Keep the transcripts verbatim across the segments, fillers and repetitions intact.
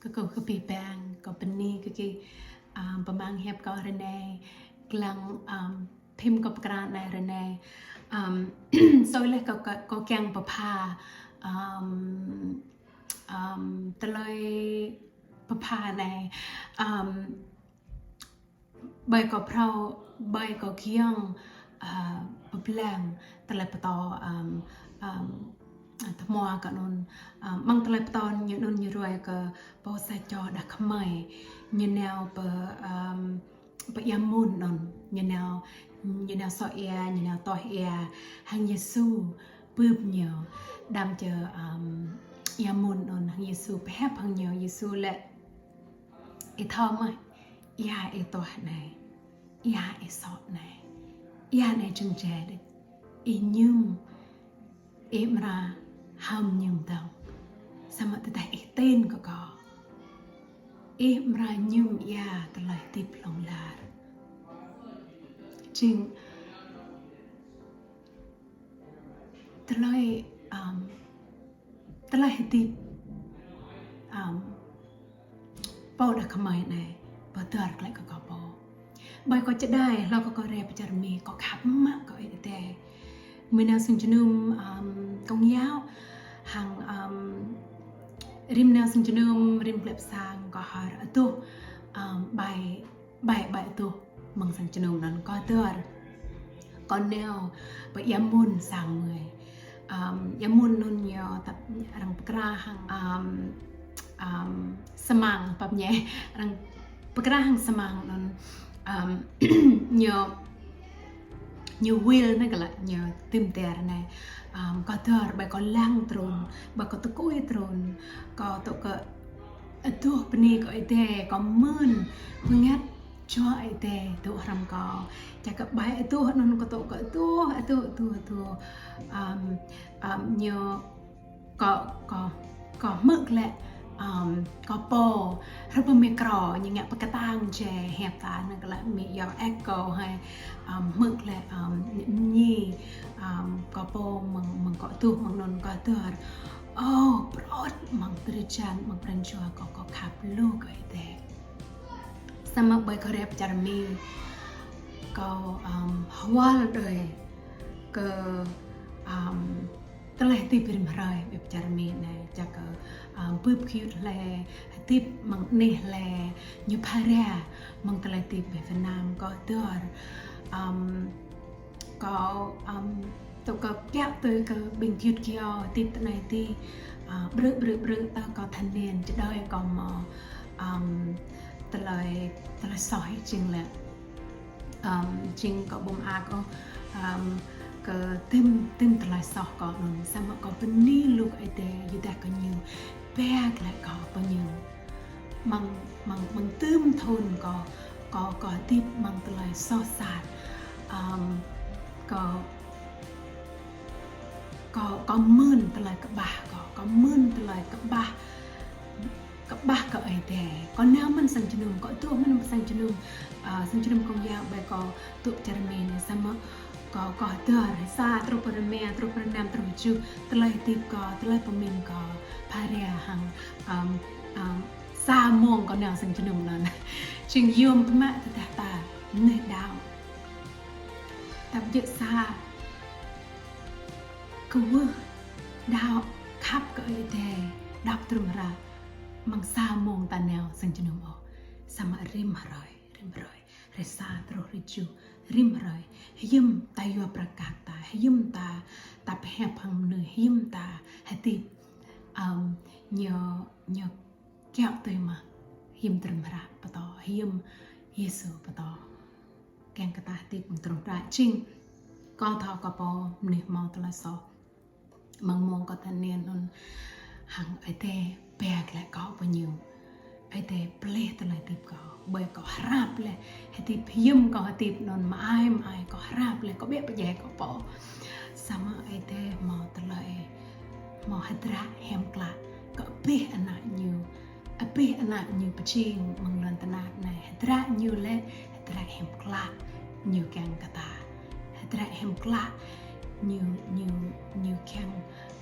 Kơ kâo kơ abih bang, kâo bơni kơ gih, ăm, pơmang hiăp kâo ră anai, lăng, ăm, phim kâo pơkra anai ră anai. Ăm, sui leh kâo, kâo, kâo kiăng pơpha, ăm, ăm, tơlơi pơpha anai. Ăm, ƀơi kâo phrâo, ƀơi kâo kiăng, ă, pơblang tơlơi pơtô, ăm, ăm, tơhmua kơ anŭn, ăm, mơ̆ng tơlơi pơtô ñu anŭn ñu ruai kơ pô sa čô đah kơmơi, ñu nao pơ, ăm, pơ ia mŭn anŭn, ñu nao, ñu nao soh ia, ñu nao toh ia, hăng Yêsu bưp ñu, đăm čơ, ăm, ia mŭn anŭn, hăng Yêsu pơhiăp hăng ñu, Yêsu laĭ: Ih thâo mơ̆, ia ih toh anai, ia ih soh anai, ia anai jing jai đôč. Ih mơñum, ih amra hơmâo mơñum dơ̆ng. Samơ̆ tơdah ih tin kơ kâo, ih amra mơñum ia tơlơi hơdip hlŏng lar. Jing tơlơi, ăm, tơlơi hơdip, ăm, pô đah kơmơi anai pơdơr glaĭ kơ kâo pô. Ƀơi kâo čơđai, hlâo kơ kâo rai pơ čar Mi, kâo khăp mă kơ Ơi Adai. Mơ̆ng nao sang jơnum, ăm, kông yao, hăng, ăm, rĭm nao sang jơnum, rĭm glăi pơ sang, kâo hơr adoh, ăm, ƀai ƀai, ƀai adoh mơ̆ng sang jơnum anŭn kâo dơr. Kâo nao pơ ia mŭn sang mơi. Ăm, ia mŭn anŭn ñu tap arăng pơkra hăng, ăm, ăm, sơmang pap ñe. Arăng pơkra hăng sơmang anŭn, ăm, ñu, ñu wheel anai kơ lĕ, ñu tơm ter anai. Ăm, kâo dơr ƀơi kâo lăng trŭn, ƀơi kâo tơkui trŭn. Kâo tŭ kơ adoh bơni kơ Ơi Adai, kâo mơ̆n bơngăt Jua Ơi Adai dŏ hrŏm kâo. Ča kơ ƀai adoh anŭn kâo tŭ kơ adoh, adoh, adoh, adoh. Ăm, ăm, ñu kâo, kâo, kâo hmư̆ glaĭ, ăm, kâo pô, hrup pơ micro, ñu ngă pơkơtang jai hiăp ta anŭn glaĭ mi yâo echo hai, ăm, hmư̆ glaĭ, ăm, ñu, ăm, kâo pô mơ̆ng, mơ̆ng kâo adoh, mơ̆ng anŭn kâo dơr. Ơ, prŏt mơ̆ng drơi jan, mơ̆ng pran jua kâo, kâo khăp lu kơ Ơi Adai. Samơ̆ ƀơi kâo rai pơ čar Mi, kâo, ăm, hwăl đơi kơ, ăm, tơlơi hơdip rĭm hrơi ƀơi pơ čar Mi anai, ča kơ, ăm, bưp gơyut hlơi, hơdip mơ̆ng anih hlơi, ñu phara mơ̆ng tơlơi hơdip ƀơi Việt Nam kâo dơr. Ăm, kâo, ăm, tŭ kơ kiaŏ tui kơ ƀing gơyut gơyâo hơdip tơ anai tih, ă, brư̆, brư̆, brư̆, tơ kâo thanh niên, čơđai kâo hmâo, ăm, tơlơi, tơlơi soh jing lĕ. Ăm, jing kâo ƀu mơak ôh, ăm, kơ tơm, tơm tơlơi soh kâo anŭn, samơ̆ kâo bơni lu kơ Ơi Adai, yua dah kơ ñu ba glaĭ kâo pơ ñu. Mơ̆ng, mơ̆ng, mơ̆ng tơm thŭn kâo, kâo, kâo hơdip mơ̆ng tơlơi soh sat. Ăm, kâo, kâo, kâo mơ̆n tơlơi kơƀah kâo, kâo mơ̆n tơlơi kơƀah, kơƀah kơ Ơi Adai. Kâo nao mơ̆n sang jơnum, kâo dŏ mơ̆n sang jơnum, ă, sang jơnum kông yao ƀơi kâo dŏ pơ čar Mi anai samơ̆ kâo, kâo dơr, sa truh pơ rơma, truh pơ rơnam, truh pơ tơjuh, tơlơi hơdip kâo, tơlơi pơmĭn kâo phara hăng, ăm, ăm, sa mông kâo nao sang jơnum anŭn. Jing yôm tơma tơdah ta mơnuih đaŏ. Ta ƀu djơ̆ sa kwưh đaŏ khăp kơ Ơi Adai, đaŏ trŭm hră, mơ̆ng sa mông ta nao sang jơnum ôh. Samơ̆ rĭm hrơi, rĭm hrơi, hrơi sa truh hrơi tơjuh, rĭm hrơi, hiư̆m ta yua prăk kăk ta, hiư̆m ta, ta pơhiăp hăng mơnuih, hiư̆m ta hơdip, ăm, ñu, ñu kiaŏ tui mă, hiư̆m trŭm hră pơtô, hiư̆m Yêsu pơtô. Kiăng kơ ta hơdip mơ̆ng trŭm hră jing. Kâo thâo kâo pô mơnuih hmâo tơlơi soh. Mơ̆ng mông kâo thanh niên anŭn hăng Ơi Adai ba glaĭ kâo pơ ñu. Ơi Adai pơplih tơlơi hơdip kâo. Ƀơi kâo hrăp laih hơdip hiư̆m kâo hơdip anŭn mơai mơai kâo hrăp laih kâo ƀiă pơdjai kâo pô. Samơ̆ Ơi Adai hmâo tơlơi, hmâo hơdră hiam klă kơ abih ană ñu. Abih ană ñu pơjing mơ̆ng lŏn tơnah anai, hơdră ñu lĕ hơdră hiam klă ñu kiăng kơ ta. Hơdră hiam klă ñu, ñu, ñu kiăng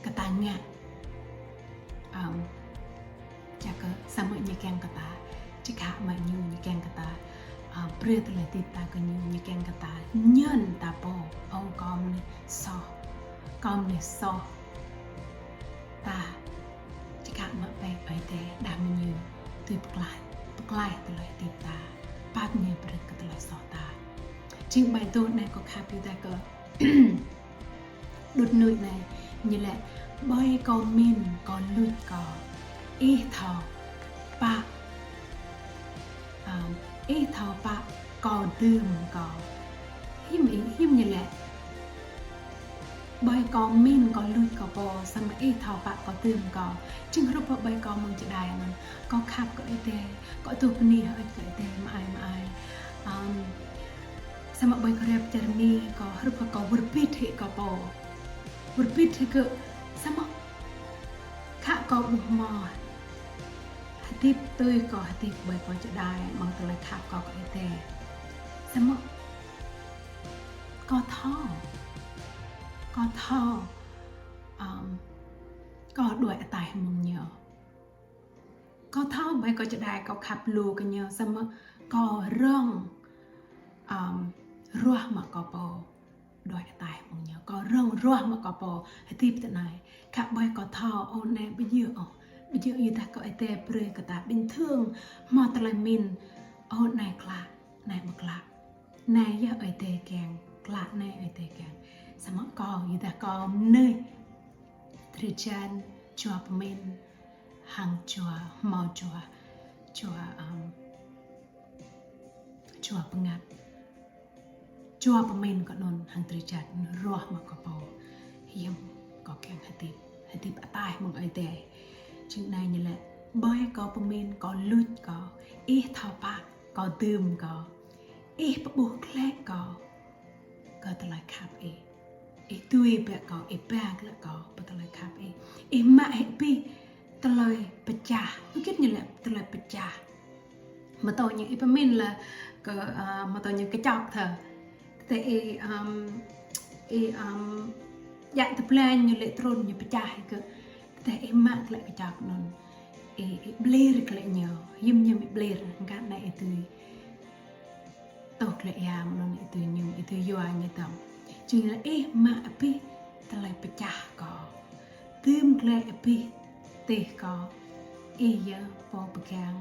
kơ ta ngă. Ăm, Čang kơ samơ̆ ñu kiăng kơ ta, či khă mă ñu, ñu kiăng kơ ta, a, brơi tơlơi hơdip ta kơ ñu, ñu kiăng kơ ta ñen ta pô, ơ kâo mơnuih soh, kâo mơnuih soh. Ta či khă mă bĕ Ơi Adai, đah mơ̆ ñu tui pơklaih, pơklaih tơlơi hơdip ta, pap ñu brơi kơ tơlơi soh ta. Jing ƀai tŭ anai kâo khăp yua dah kơ đut nui anai, ñu laĭ: Ƀơi kâo pơmĭn, kâo luč kâo, ih thâo pă, ăm, ih thâo pă kâo dưm kâo. Hiư̆m ih, hiư̆m ñu laĭ: Ƀơi kâo pơmĭn, kâo luč kâo pô, samơ̆ ih thâo pă kâo dưm kâo. Jing hrup ƀơi kâo mơ̆ng čơđai anŭn, kâo khăp kơ Ơi Adai, kâo tuh bơni hơơč kơ Ơi Adai mơai mơai. Ăm, samơ̆ ƀơi kâo rep čar Mi, kâo hrup kơ kâo wơr bĭt hĭ kâo pô. Wơr bĭt hĭ kơ, samơ̆ khă kâo ƀu hmâo hơdip tui kâo hơdip ƀơi kâo čơđai mơ̆ng tơlơi khăp kâo kơ Ơi Adai. Samơ̆ kâo thâo, kâo thâo, ăm, kâo đuaĭ ataih mơ̆ng ñu. Kâo thâo ƀơi kâo čơđai kâo khăp lu kơ ñu, samơ̆ kâo rŏng, ăm, ruah mă kâo pô đuaĭ ataih mơ̆ng ñu. Kâo rŏng ruah mă kâo pô hơdip tơ anai. Khă ƀơi kâo thâo, ơ anai ƀu djơ̆ ôh. Ƀu djơ̆ yua dah kơ Ơi Adai brơi kơ ta bình thường, hmâo tơlơi pơmĭn, ơ anai klă, anai ƀu klă. Anai yơh Ơi Adai kiăng, klă anai Ơi Adai kiăng. Samơ̆ kâo, yua dah kâo mơnuih drơi jan, jua pơmĭn, hăng jua hmâo jua, jua, ăm, jua bơngăt. Jua pơmĭn kâo anŭn hăng drơi jan ruah mă kâo pô. Hiư̆m kâo kiăng hơdip, hơdip ataih mơ̆ng Ơi Adai. Jing anai ñu laĭ: Ƀơi kâo pơmĭn, kâo luč kâo, ih thâo pă kâo dưm kâo, ih pơƀuh glaĭ kâo kơ tơlơi khăp ih. Ih dưi bĕ kâo, ih ba glaĭ kâo pơ tơlơi khăp ih. Ih mă hĭ abih tơlơi pơčah. Hơget ñu laĭ tơlơi pơčah? Mơ̆ tơ ñu ih pơmĭn lĕ kơ, a, mơ̆ tơ ñu kơčŏk thơ. Tơdah ih, ăm, ih, ăm, djă tơblan ñu lĕ trŭn ñu pơčah hĭ kơ. Tơdah ih mă glaĭ kơčŏk anŭn, ih, ih ƀlir glaĭ ñu, hiư̆m hiư̆m ih ƀlir, hăng kơ anai ih dưi tuh glaĭ ia mơ̆n anŭn, ih dưi mơñum, ih dưi yua ñu tơm. Jing laĭ ih mă abih tơlơi pơčah kâo, dưm glaĭ abih tih kâo, ih yơh pô pơgang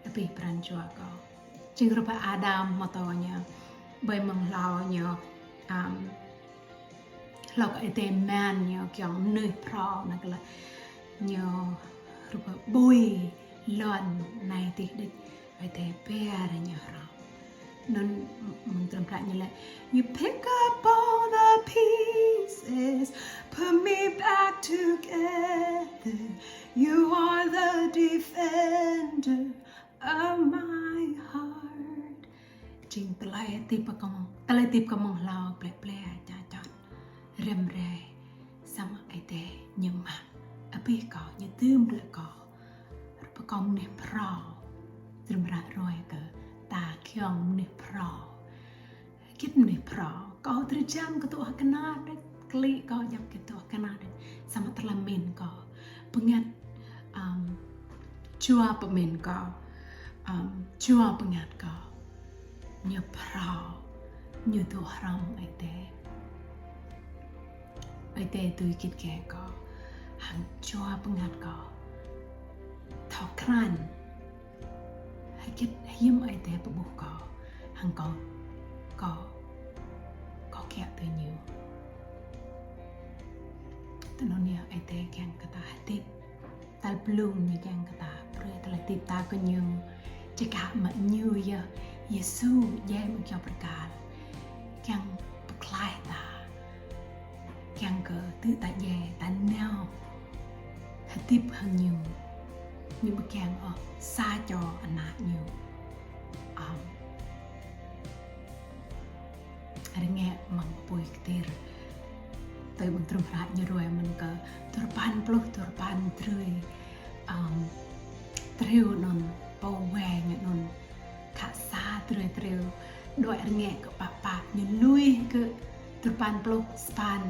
abih pran jua kâo. Jing rup Adam mơ̆ tơ ñu, ƀơi mơ̆ng hlâo ñu, ăm, hlâo kơ Ơi Adai mơ̆n ñu kiăng mơnuih phrâo, anŭn kơ lĕ ñu rup ƀui lŏn anai tih đĕč, Ơi Adai pơhiăp ñu hrŏm. Anŭn mơ̆ng tơlơi pơhiăp ñu laĭ: You pick up all the pieces, put me back together. You are the defender of my heart. Jing tơlơi hơdip kâo mơ̆ng, tơlơi hơdip kâo mơ̆ng hlâo plĕ plĕ, ča čot, răm rai. Samơ̆ Ơi Adai ñu mă abih kâo, ñu dưm glaĭ kâo. Rup kâo mơnuih phrâo. Drôm hră ruai kơ ta kiăng mơnuih phrâo. Hơget mơnuih phrâo? Kâo drơi jan kơtuh kơnar đĕč, klĭ kâo djŏp kơtuh kơnar đĕč. Samơ̆ tơlơi pơmĭn kâo, bơngăt, ăm, jua pơmĭn kâo, ăm, jua bơngăt kâo, ñu phrâo, ñu dŏ hrŏm Ơi Adai. Ơi Adai dưi git gai kâo, hăng jua bơngăt kâo thâo krăn hơget hiư̆m Ơi Adai pơƀuh kâo, hăng kâo, kâo, kâo kiaŏ tui ñu. Tui anŭn yơh Ơi Adai kiăng kơ ta hơdip. Tal blung ñu kiăng kơ ta brơi tơlơi hơdip ta kơ ñu. Či khă mă ñu yơh Yêsu djai mơ̆ng kơyâo bơrkal. Kiăng pơklaih ta. Kiăng kơ tơdah ta djai, ta nao hơdip hăng ñu. Ñu ƀu kiăng ôh sa čô ană ñu ăm rơngiă amăng apui kơtir. Tui mơ̆ng drôm hră ñu ruai mơ̆n kơ duarơpăn pluh duarơpăn drơi, ăm, triu anŭn, pô wai ñu anŭn, khă sa drơi triu đuaĭ rơngiă kơ pă pă, ñu lui kơ duarơpăn pluh sapăn,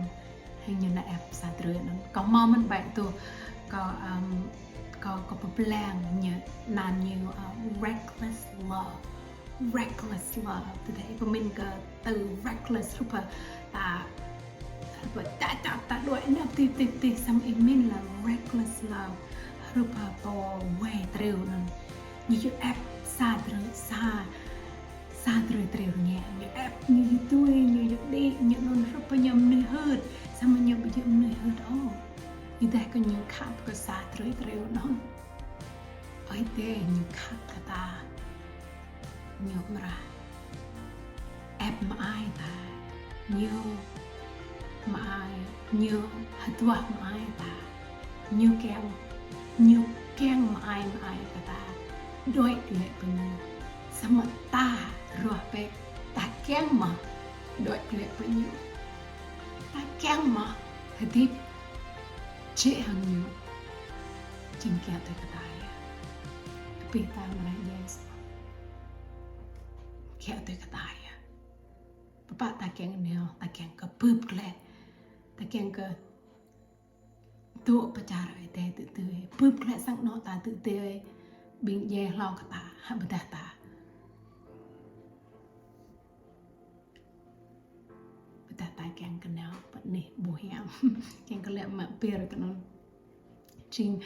hăng ñu nao ĕp sa drơi anŭn. Kâo hmâo mơ̆n ƀai tŭ, kâo, ăm, kâo, kâo pơblang ñu, anăn ñu, ơ, reckless love. Reckless love. Tơdah ih pơmĭn kơ từ reckless, hrup hă ta, hrup hă ta, ta, ta đuaĭ nao tih, tih, tih, samơ̆ ih pơmĭn lĕ reckless love. Hrup hă pô wai triu anŭn. Ñu yua ĕp sa drơi, sa, sa drơi triu rơngiă. Ñu ĕp, ñu yua tui, ñu yua đĭ, ñu anŭn hrup hă ñu mơnuih hưt. Samơ̆ ñu ƀu djơ̆ mơnuih hưt ôh. Ih dah kơ ñu khăp kơ sa drơi triu anŭn. Ơi Adai ñu khăp kơ ta. Ñu amra ĕp mơai ta. Ñu mơai, ñu hơduah mơai ta. Ñu kiăng, ñu kiăng mơai, mơai kơ ta. Đuaĭ glaĭ pơ ñu. Samơ̆ ta ruah bĕ, ta kiăng mơ̆ đuaĭ glaĭ pơ ñu. Ta kiăng mơ̆ hơdip jĕ hăng ñu. Jing kiăng tui kơ ta yơh. Abih ta mơnai Yêsu. Kiăng tui kơ ta yơh. Pơpă ta kiăng nao, ta kiăng kơ bưp glaĭ. Ta kiăng kơ dŏ pơ čar Ơi Adai tơdơi. Bưp glaĭ sang anŏ ta tơdơi. Ƀing djai hlâo kơ ta, hă ƀôdah ta. Ƀôdah ta kiăng kơ nao pơ anih ƀu hiam. Kiăng kơ lĕ mă pơr kơ anŭn. Jing,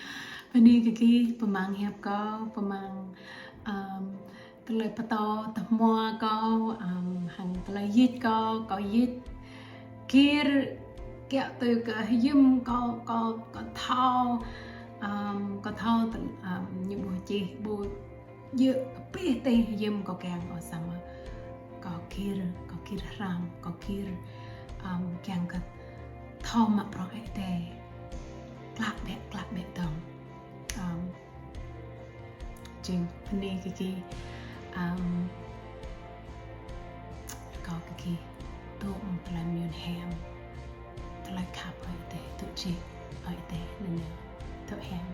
bơni kơ gih pơmang hiăp kâo, pơmang, ăm, tơlơi pơtô tơhmua kâo, ăm, hăng tơlơi djik kâo, kâo djik gir, kiăng tui kơ hiư̆m kâo, kâo, kâo thâo, ăm, kâo thâo tơ-, ăm, ñu ƀu čih, ƀu djơ̆ abih tih hiư̆m kâo kiăng ôh samơ̆ kâo gir, kâo gir hrăm, kâo gir, ăm, kiăng kơ thâo mă bruă Ơi Adai. Klă bĕ, klă bĕ dơ̆ng. Ăm, jing bơni kơ gih, ăm, kâo kơ gih dŏ mơ̆ng tơlơi mơyun hiam. Tơlơi khăp Ơi Adai, dŏ jĕ Ơi Adai nanao, dŏ hiam.